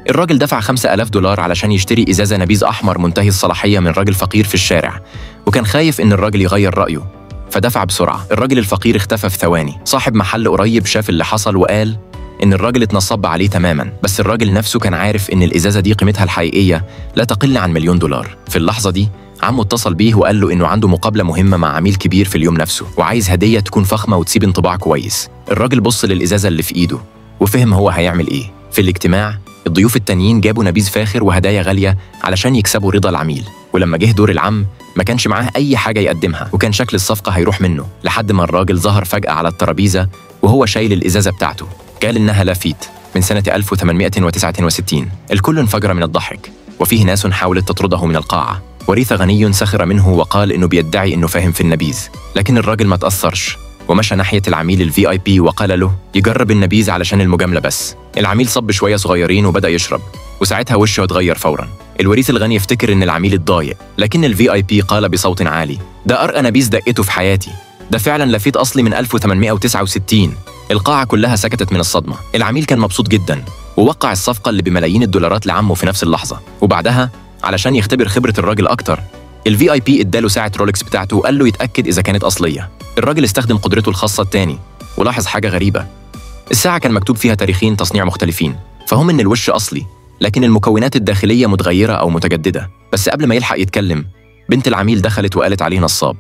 الراجل دفع $5000 علشان يشتري إزازة نبيذ أحمر منتهي الصلاحية من راجل فقير في الشارع، وكان خايف إن الراجل يغير رأيه فدفع بسرعة. الراجل الفقير اختفى في ثواني. صاحب محل قريب شاف اللي حصل وقال إن الراجل اتنصب عليه تماماً، بس الراجل نفسه كان عارف إن الإزازة دي قيمتها الحقيقية لا تقل عن $1,000,000. في اللحظة دي عمه اتصل بيه وقال له إنه عنده مقابلة مهمة مع عميل كبير في اليوم نفسه، وعايز هدية تكون فخمة وتسيب انطباع كويس. الراجل بص للإزازة اللي في إيده وفهم هو هيعمل إيه. في الاجتماع الضيوف التانيين جابوا نبيذ فاخر وهدايا غالية علشان يكسبوا رضا العميل، ولما جه دور العم ما كانش معاه أي حاجة يقدمها، وكان شكل الصفقة هيروح منه، لحد ما الراجل ظهر فجأة على الترابيزة وهو شايل الإزازة بتاعته. قال إنها لافيت من سنة 1869. الكل انفجر من الضحك، وفيه ناس حاولت تطرده من القاعة. وريث غني سخر منه وقال إنه بيدعي إنه فاهم في النبيذ، لكن الراجل ما تأثرش ومشى ناحية العميل ال VIP وقال له يجرب النبيذ علشان المجاملة بس. العميل صب شوية صغيرين وبدأ يشرب، وساعتها وشه اتغير فورا. الوريث الغني افتكر إن العميل اتضايق، لكن ال VIP قال بصوت عالي: ده أرقى نبيذ دقته في حياتي، ده فعلا لافيت أصلي من 1869. القاعة كلها سكتت من الصدمة. العميل كان مبسوط جدا ووقع الصفقة اللي بملايين الدولارات لعمه في نفس اللحظة. وبعدها علشان يختبر خبرة الراجل أكتر، ال VIP اداله ساعة رولكس بتاعته وقال له يتأكد إذا كانت أصلية. الراجل استخدم قدرته الخاصة التاني ولاحظ حاجة غريبة. الساعة كان مكتوب فيها تاريخين تصنيع مختلفين، فهم إن الوش أصلي لكن المكونات الداخلية متغيرة أو متجددة. بس قبل ما يلحق يتكلم، بنت العميل دخلت وقالت عليه نصاب.